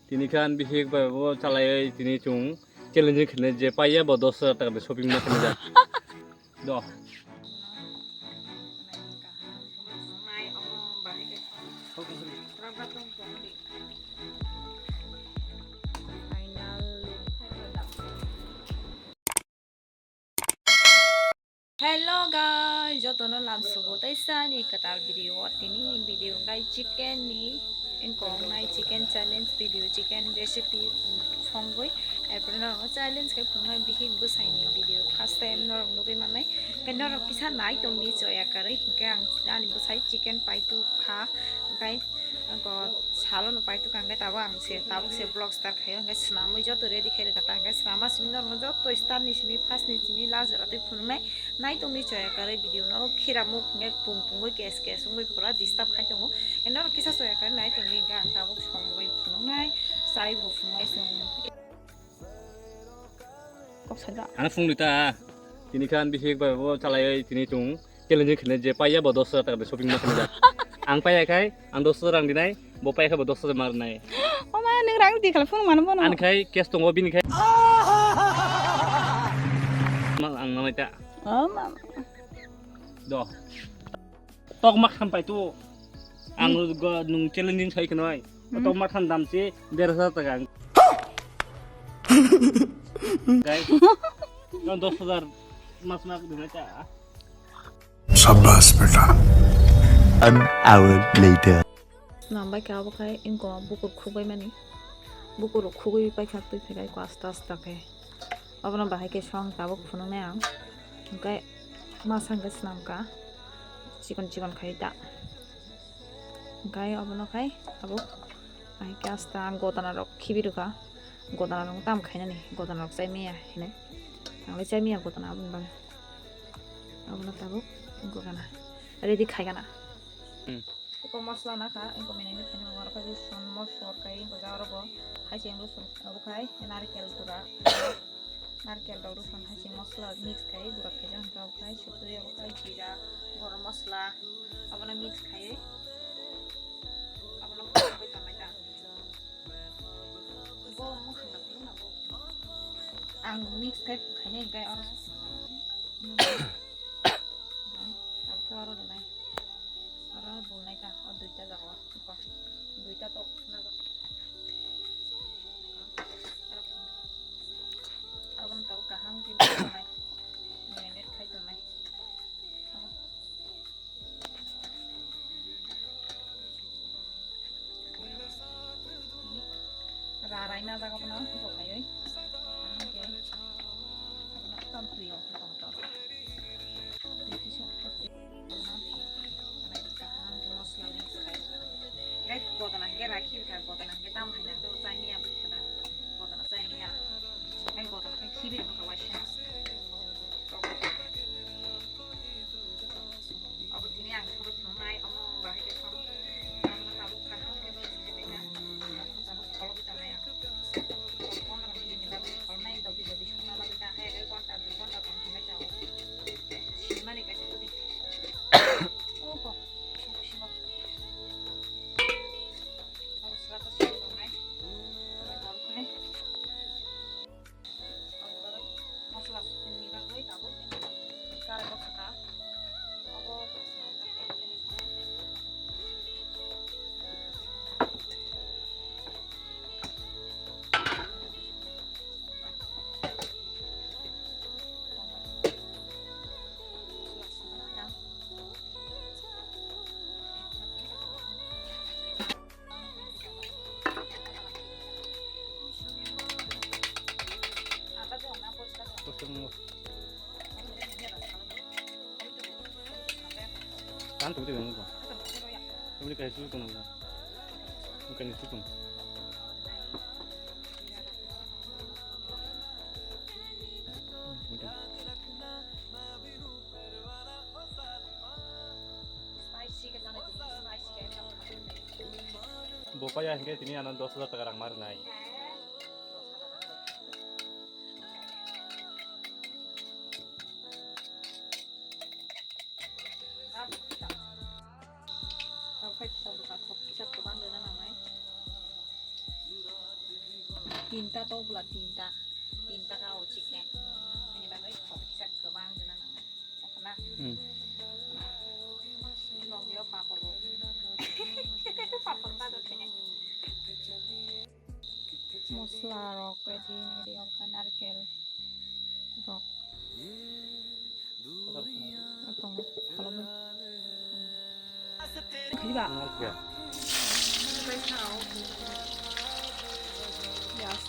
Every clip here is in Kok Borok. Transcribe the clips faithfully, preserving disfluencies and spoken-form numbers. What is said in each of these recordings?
Tini khan bihik bai bo chalai tini chung challenge khne je paiya bo dos hajar taka de shopping ma khne ja. Do. Hello guys, jotono lamsogo teisa ni kwtal video o. Tini ni video ngai chicken ni, engkong nai chicken challenge video, chicken recipe songwi. April no challenge kai phunai bihik bwsai ni video first time norok nugwi manai. Kai norok kisa nai tongni choya karwi, hinkhe ang ani bwsai chicken paitu kha, kai Angko salo no paitu kangke tabo ang se, tabuk se vlog start khayo, hingke swnamwi joto ready khai rwkha ta, hingke swnama simi norok joto start ni simi, first ni simi, last jora twi phunuknai, nai tongni choya karwi video norok khiramuk hingke pung pungwi kes kes wngwi pura disturb khai tongo, hingke norok kisa choya karwi nai tongdi hingke ang tabuk songwi phunuknai, chai bo phunuknai chwng. Kok saida. Ano phung lita. Tini khan bihik bai bo chalai tini chung challenge khne je paiya bo dos hajar taka de shopping ma khne ja. Ang paiya khai ang dos hajar rang dinai, bo paiya khai bo dos hajar mar nai. O ma, nung rang di khala phung mano bono. An khai cash tongo bini khai. Ma ang nanai ta. O ma. Do. Tok ma khan pai tu. Ang go nung challenging sai khnoi. Hmm. Tok ma khan dam si der hajar taka. Guys, no dos hajar mas mak dinai ta. Shabash beta. An hour later. Nambai khe abo khai ingko bukur khugwi mani. Bukur khugwi paikha twi phegai ko asta asta khe. Obono bahai khe song tabuk phunuknai ang. Hwnkhe masa hwnkhe swnamkha chikon chikon khai ta. Hwnkhe obono khai tabuk bahai khe asta ang gotana rok khibi rwkha. Gotana rok tam khainani, gotana rok chai maya hinwi. Ang le chai maya gotana aboni bagwi. Obono tabuk gotana ready khaigana. Hmm. Eko mosla nakha, eko marinate khaina oro khe rosun, mosor kai, eko ja oro bo hai se rosun, abo khai narikel gura, narikel rok rosun hai se mosla mix khai gura khaijak, hwnkhe abo khai sotwi, abo khai jira, gorom mosla, abono mix khai, abono khai tongnai ta. Bo mwkhang na phuru na bo. Ang mix khai khainai hwnkhe oro. Tabuk oro rwnai. Oro bulnai ta, o duita jaga o. Duita tok na jaga. Aboni tabuk kaham khe marinate khai tongnai. Rarai na jaga bono bo khaiwi. Aham khe tam twi o tong tong. Twi kisa twi kaham khe mosla mix khai. Gai gotana hwnkhe rai khibikha, gotana hwnkhe tamo hai nang tei chai maya bwkha na. Gotana chai maya. Gai gotana khe khibi rwkha waisa. Abo tini ang sabai phunuknai, omo bahai khe song. Omo tabuk kaham khe bo sini tongkha. Tabuk kholobwi tongnai ang. Pondro minute ni bagwi kholnai, dobi dobi songna bagwi ta hai ek ghonta, dui ghonta tong thangwi ta o. Sinimani kaisa twi. Oho. Sima. Abo sra ta sini tongnai. Tabuk khai. Mosla sukni bagwi tabuk karai bwkha kha. Obo Kan tu tu tu. Tu ni kai su tu na. Kan su tu. Bo paya hingke tini ano dos hajar taka rang mar nai. Tinta to bwla tinta. Tinta ka o chicken. Ani bagwi kok kisa kwbang gwnang. Okna. Hmm. Logio papor bo. Papor pa do kene. Mosla rok ready nang di okna narkel rok. Atong, kholobwi. Kaiba. Yes.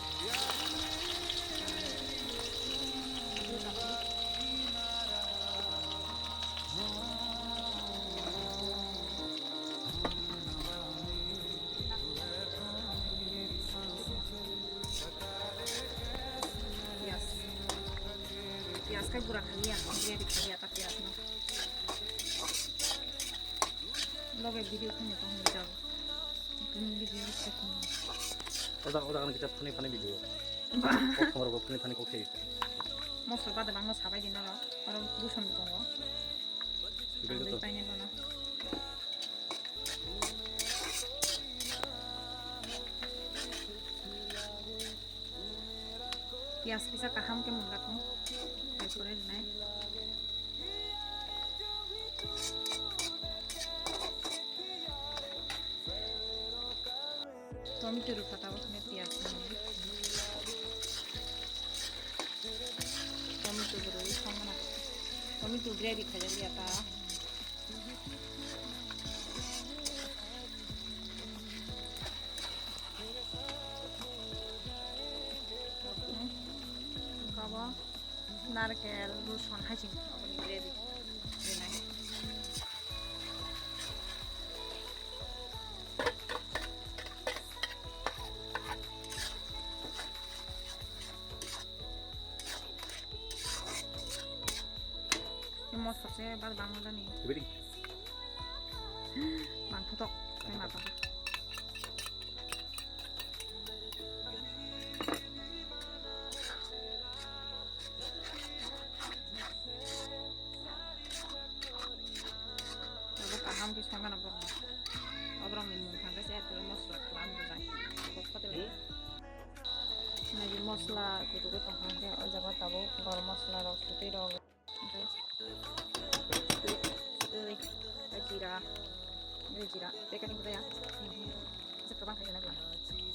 Piyas. Piyas khe gura khaliya, gravy khaliya ta piyas no. Loge video khani tong ni jabo. Tong video khe tong. Oda, oda kan kita funny funny video. Kok kamar kok funny funny kok thai. Mosla bade bangno sabai dino ro. Aro buson tongo. Video to. Ang paine bono. Piyas kisa kaham khe mungla thung. Taipore rinai. Tomato rwkha tabuk khe piyas rwmani. Tomato bo rwui songmana. Tomato gravy khaijak ya ta. Kabo narkel ruson hai sing aboni gravy rwnai. Mosla se bal bang jani. Ibidi. Bang phutok. Bang phutok. Abo kaham khe songana borok. Oborok ni mung thang khe se mosla twlang bwjak. Kok kotor. Nagi mosla kuchugo tongkha khe o jaga tabuk garam mosla rok sutwi rok. Tei jira, tei jira, tei kani budaya. Jaka bang kani lagi.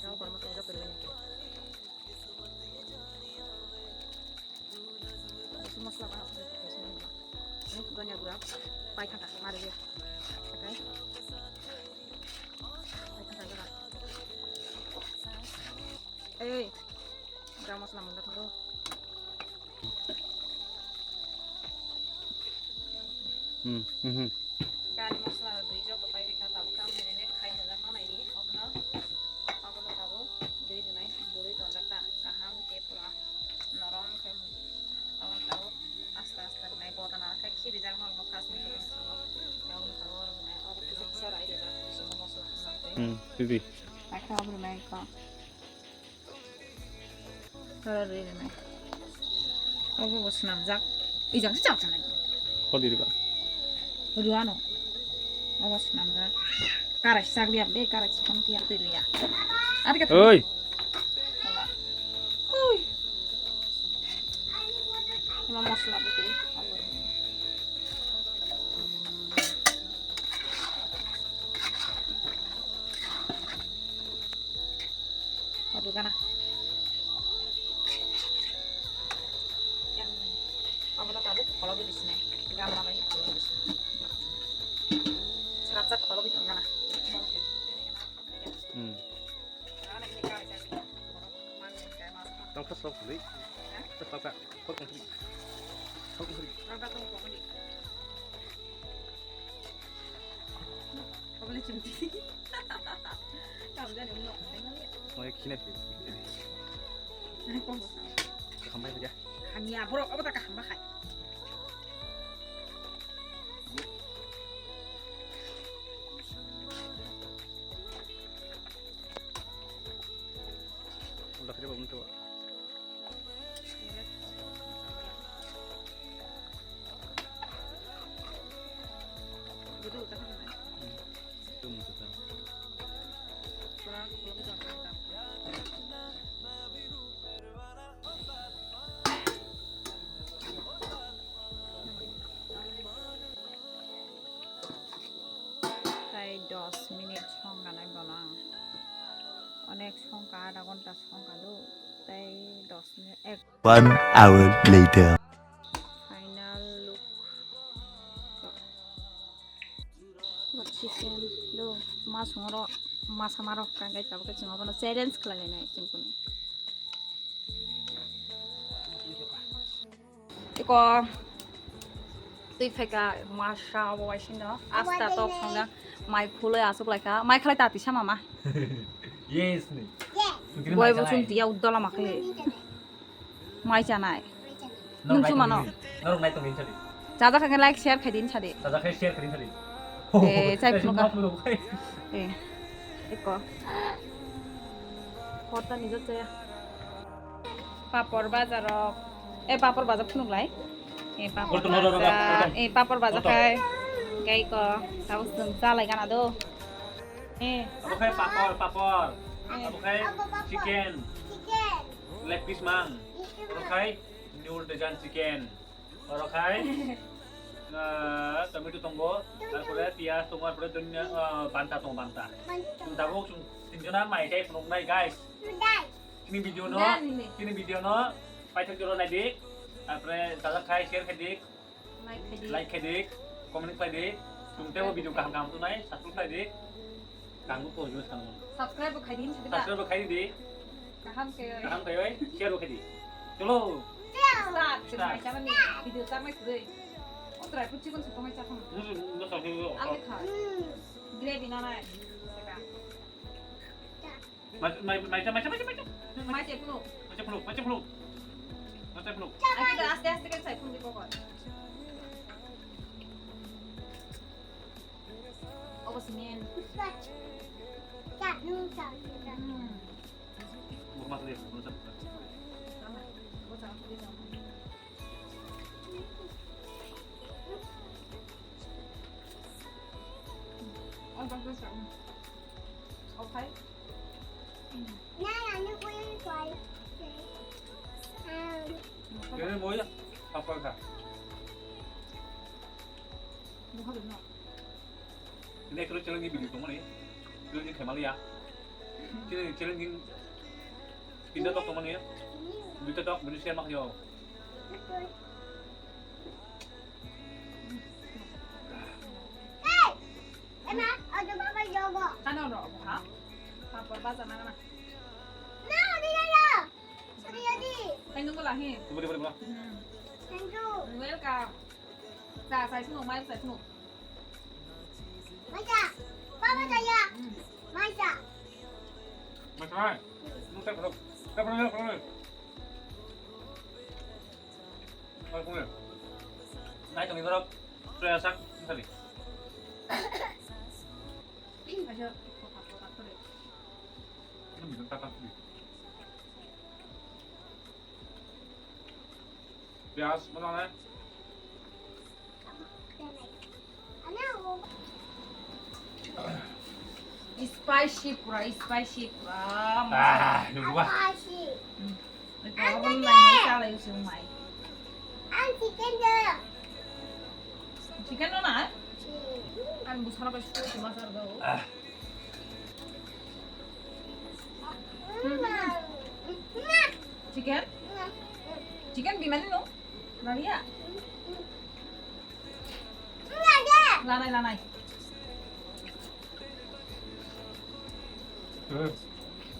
Rau garam mosla jaka lagi. Mosla ba. Ini dhania gura, pai thangka, mari dia. Oke. Pai thangka gura. Ei, garam mosla munda thoro. Hmm, hmm, hmm. Gari mosla dui jok pai bika tabuk kam nene khai hajak ma nai di. Obono, obono tabuk dui dunai bului tonjak ta kaham ke pura norom khe. Obono tabuk asta asta nai bodana khe khibi jak norok no khas ni khibin sango. Obono tabuk orok nai obo kisa kisa rai rijak bisingo mosla. Hmm, bibi. Akha obono nai kha. Oro rwi rwnai. Obo bo swnamjak. Ijang se chak chanai. Holi riba. Ruano. Obo swnamjak. Karai sak liya be, karai chikon tiya twi ruya. Adi ka. Oi. Oi. Ima mosla bo twi. Obo gana. Obo no tabuk kholo gwi sinai. Gamla bai kholo gwi sinai. Srapsa kholo gwi tong gana. Hmm. Tong khas lok gwi. Khas lok ka. Khok ongkri. Khok ongkri. Obo le chimti. Kam jani uno. Oye, khina phi. Khambai bhaja. Hamya borok obo ta kaham ba khai. Udah kira belum tuh. Betul, kan? Hmm. Itu maksudnya. Kurang, kurang, kurang, kurang. Ek songkha, adha ghonta songkha do, tei dos minute, ek One hour later. Final look. Chicken do, ma songro, ma samaro, kangkai tabuk khe chwng abono challenge khlai lainai chwng kunu. Iko twi phaika masa bo waisino asta tok thangna mai phuloi asuk laikha mai khalai tati sama ma. Yes ni. Boi bo chum tiya uddola ma khai. Mai chanai. Nung chuma no. Norok nai tongin sadi. Chaja kha like share khai din sadi. Chaja khai share khai din sadi. Eh, chai phunuk ka. Eh, eko. Kota nijo chaya. Papor bajarok. Eh, papor bajar phunuk lai. Eh, papor bajar. Eh, papor bajar khai. Gai ko. Tau sung chalai gana do. Eh. Abo khai papor, papor. Eh. Abo khai chicken. Chicken. Leg piece mang. Abo khai noodle dejan chicken. Oro khai, ah, tomato tongo, tarpore piyaj tongo, tarpore donya, ah, banta tongo, banta. Chwng tabuk chwng tinjona mai kai phunuknai, guys. Chini video no, chini video no paithak jora naidi, tarpore jajak khai share khaidi, like khaidi, comment khaidi, chwng teibo video kaham kaham tongnai, subscribe khaidi. Kanggo ko use kanggo. Subscribe bo khai din sadi ba. Subscribe bo khai di. Kaham ke. Kaham khai oi. Share bo khai di. Cholo. Start. Start. Mai chama ni video chama sidi. O try put chikon sukong mai chakon. Musu musu musu. Ang kha. Gravy na nai. Saka. Mai mai mai mai mai mai. Mai che pulu. Mai che pulu. Mai che pulu. Mai che pulu. Agi to aste aste kan sai pun di pokok. Obo sini. Hmm. Bukan masalah itu, menurut saya. Sama. Obo sama, obo sama. Oh, bagus, hmm. Okay. Nana, ano ko yung fry? Kaya mo ya? Apa ka? Bukan, no. Ini kalau challenge video tongmani, challenge khaimaliya. Chini challenge tinta tok tongmani, duita tok bini share mak yo. Hey! Ema, ojo baba yogo. Kano ro, ha? Papor baja na na. Na, odi ya ya. Odi ya di. Kain nunggu lahi. Tunggu di bawah, di bawah. Hmm. Thank you. Welcome. Sa, sa, sunu, mai, sa, sunu. Maisa. Papa saya. Maisa. Maisa. Nung tak perlu. Tak perlu, tak perlu. Tak perlu. Nai kami berap. Saya sak, sekali. Ayo. Ini minum tak tak. Piyaj, mana na? Spicy pura, spicy pura. Ah, nunggu ba. Spicy. Hmm. Ito, ang abang chicken. Lang, isa lang yung sumay. Ang chicken dyan. Chicken no na? Hmm. Ang busara ba siya, sumasar daw. Ah. Chicken? Chicken bimani no? Lariya? Lanai, lanai.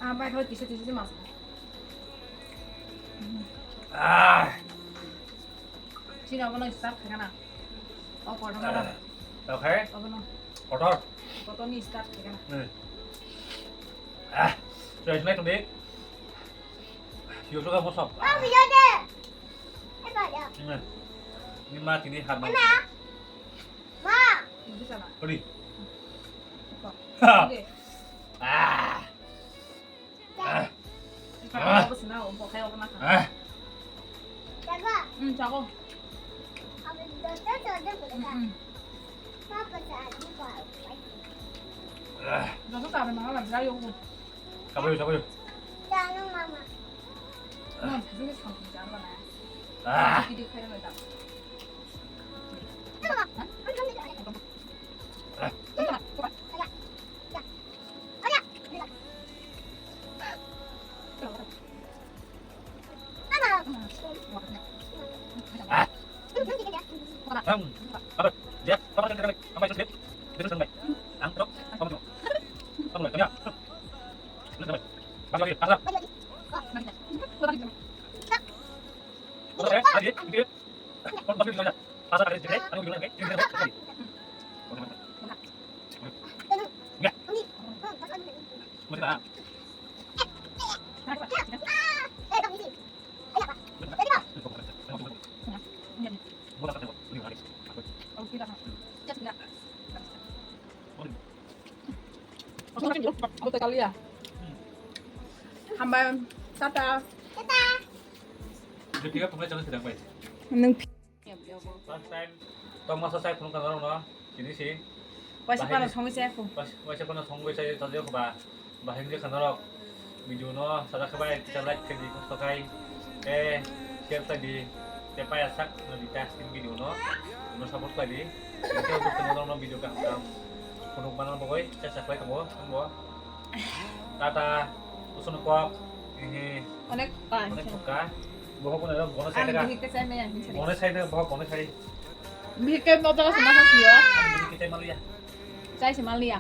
Ah, bai, kau tisa, tisa, tisa, mas. Ah. Sini apa lagi start, kan? Oh, kotor mana? Okay. Apa no? Kotor. Kotor ni start, kan? Hmm. Ah, so it's like a big. You took a most of. Oh, we got it. Hey, pada. Hmm. Ni ma tini hat ma. Ma. Ma. Ini sana. Pwdi. Apa? Ha. Oke. Ah. Ah. Ikaw, ah. Tapos na, upo kayo ko na ka. Ah. Jago. Hmm, jago. Ako, doctor, doctor, doctor. Hmm, hmm. Papa, sa, ano pa? Ah. Jago, sabi, mga labi, ayaw ko. Sabayo, sabayo. Jago, mama. Ah. Mom, sige, sige, sige, sige, sige. Ah. Sige, sige, sige, sige. Ah. Ah. Ah. Hambai, tata. Nung First time tongmasa chai phunukha norokno, tini si. Waisa phano songwi chai phung. Waisa phano songwi chai chajak ba. Bahai wngkha norok video no sajak khe bai kisa like khe di, kosto khai, eh, share khai di, tei paya sak no di ta skin video no, no support khai di. Tei bo tongmasa norokno video kaham kaham phunuk mana bagwi chesta khlai tongo, tongo. Tata, kusuno kok, ehe. Onek, ah, onek thukha. Bohok bono, bono sai ang daga. Bihik khe chai maya, hinsa. Bono sai daga, bohok bono sai. Bihik khe no jaga sama kha kiyo. Ang bihik khe chai maliya. Chai se maliya.